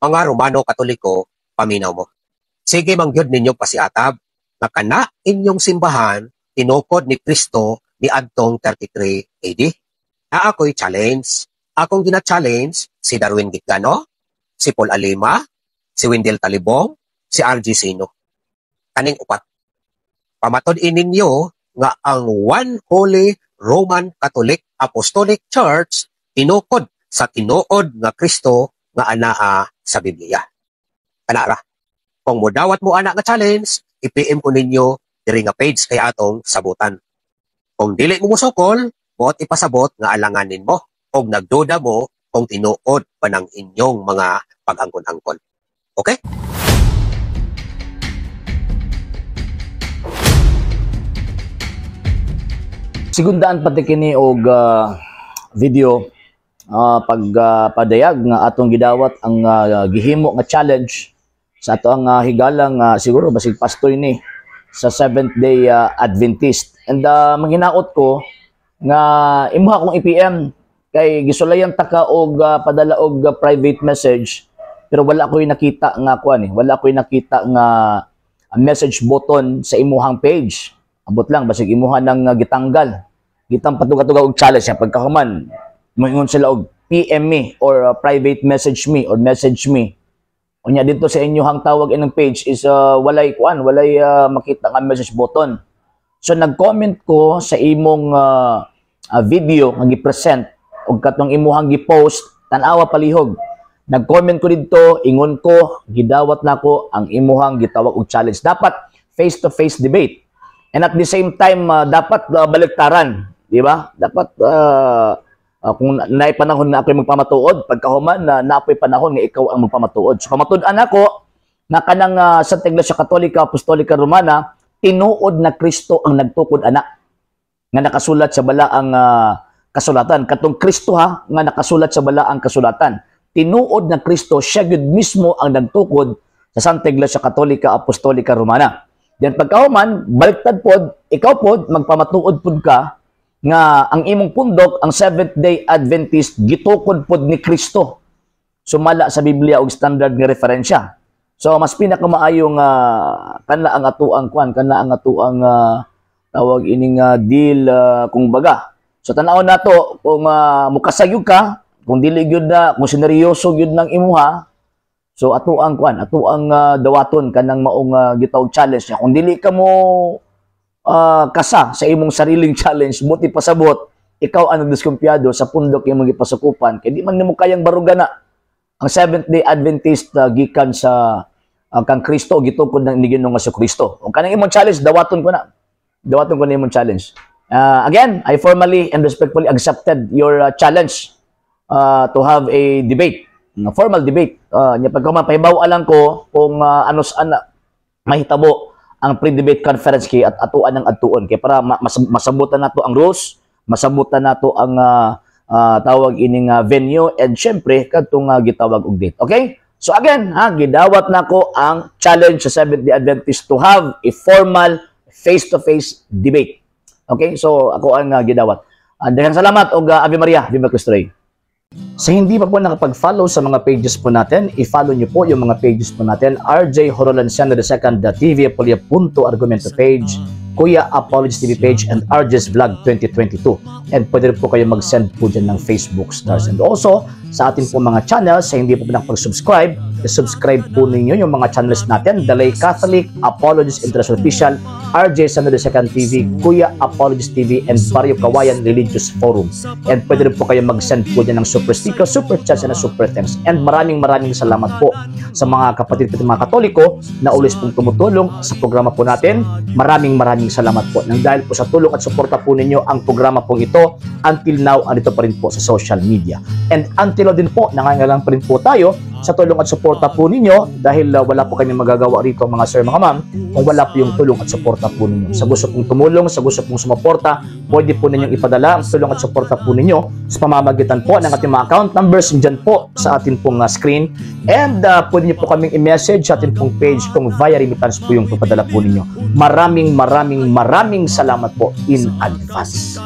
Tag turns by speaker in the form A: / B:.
A: Mga Romano Katoliko, paminaw mo. Sige man gyud ninyo pasiatab nga kana inyong simbahan tinukod ni Kristo niadtong 33 AD. Na ako'y challenge. Akong gina-challenge si Darwin Gitgano, si Paul Alima, si Wendell Talibong, si RG Sino. Kaning upat. Pamatud-i ninyo nga ang One Holy Roman Catholic Apostolic Church tinukod sa tinuod nga Kristo nga anaa sa Biblia. Kanara. Kung modawat mo ana nga challenge, i-PM ko ninyo diri nga page kay atong sabutan. Kung dili mo musukol, buot ipasabot nga alanganin mo og nagduda mo kung tinuod pa ng inyong mga pag-angkon-angkon. Okay?
B: Segundaan pati kini og video pag padayag nga atong gidawat ang gihimo nga challenge sa ato ang higalang siguro basig pastoy ni sa Seventh Day Adventist. And manghinaot ko nga imuha kong i-PM kay gisulayan ta ka og padala og private message, pero wala ko'y nakita nga kuan eh. Wala ko'y nakita nga message button sa imuhang page. Abot lang basig imuha nang gitanggal. Gitang patuga-tuga og challenge siya pagkahuman moingon sila og PM me or private message me or message me. Unya dito sa inyong tawag inang page is walay kuan, walay makita nga message button. So nag-comment ko sa imong video nga gi-present og katong imuhang gi-post, tan-awa palihog. Nag-comment ko didto, ingon ko, gidawat nako ang imuhang gitawag og challenge. Dapat face-to-face debate. And at the same time, dapat baliktaran, di ba? Dapat kung naay panahon na ako'y magpamatuod, pagkahuman na naapoy panahon nga ikaw ang magpamatuod. So pamatud-an ako na kanang Santa Iglesia Katolika Apostolika Romana, tinuod na Kristo ang nagtukod ana nga nakasulat sa balaang kasulatan. Katong Kristo ha nga nakasulat sa balaang kasulatan. Tinuod na Kristo, siya gyud mismo ang nagtukod sa Santa Iglesia Katolika Apostolika Romana. Then pagkahuman, baliktad pod, ikaw pod magpamatuod pod ka nga ang imong pundok, ang Seventh Day Adventist, gitukod pod ni Kristo sumala sa Biblia og standard nga referensya. So mas pinakamaayo nga kanla ang atuang kwan, kanla ang atuang tawag ining deal kung baga. So tan-awon nato kung mukasayog ka, kung dili gyud na, kung sineryoso gyud nang imuha. So atuang kwan, atuang dawaton kanang maong gitawag challenge niya. Kung dili ka mo kasa sa imong sariling challenge, buti pasabot ikaw ang nagdiskumpiyado sa pundok imong gipasukupan kay di man nimo kayang baruga na ang Seventh Day Adventist gikan sa kang Kristo, gitukod ng ni Ginoong Kristo. Kung kanang imong challenge, dawaton ko na. Dawaton ko na imong challenge. Again, I formally and respectfully accepted your challenge to have a debate, a formal debate. Nya pagkahuman pahibaw lang ko kung ano saan na mahitabo ang pre-debate conference kay at atuan ng adtuon kay para masabutan nato ang rules, masabutan nato ang tawag ining venue and syempre kadtong gitawag og date. Okay? So again, ha, gidawat nako ang challenge sa Seventh Day Adventist to have a formal face-to-face debate. Okay? So ako ang gidawat. Daghang salamat og Ave Maria, Viva Cristo Rey. Sa hindi pa po nakapag-follow sa mga pages po natin, i-follow niyo po yung mga pages po natin, RJ Horolanciano II, TV Apolia Punto Argumento page, Kuya Apologies TV page, and RJ's Vlog 2022. And pwede rin po kayo mag-send po dyan ng Facebook stars. And also, sa atin po mga channels, sa hindi po nakapag-subscribe, i-subscribe po ninyo yung mga channels natin, Dalay Catholic, Apologies International Official, RJ Sano II TV, Kuya Apologies TV, and Barrio Kawayan Religious Forum. And pwede rin po kayo mag-send po dyan ng super sticker, super chats, and super thanks. And maraming maraming salamat po sa mga kapatid po mga Katoliko na always pong tumutulong sa programa po natin. Maraming maraming salamat po. Nang dahil po sa tulong at suporta po ninyo ang programa pong ito, until now, andito pa rin po sa social media. And until now din po, nangangailangan pa rin po tayo sa tulong at suporta po ninyo dahil wala po kami magagawa rito, mga sir, mga ma'am, kung wala po yung tulong at suporta po ninyo. Sa gusto pong tumulong, sa gusto pong sumuporta, pwede po ninyong ipadala ang tulong at suporta po ninyo sa pamamagitan po ng ating mga account numbers dyan po sa atin pong screen. And pwede niyo po kaming i-message sa atin pong page kung via remittance po yung papadala po ninyo. Maraming maraming maraming salamat po in advance.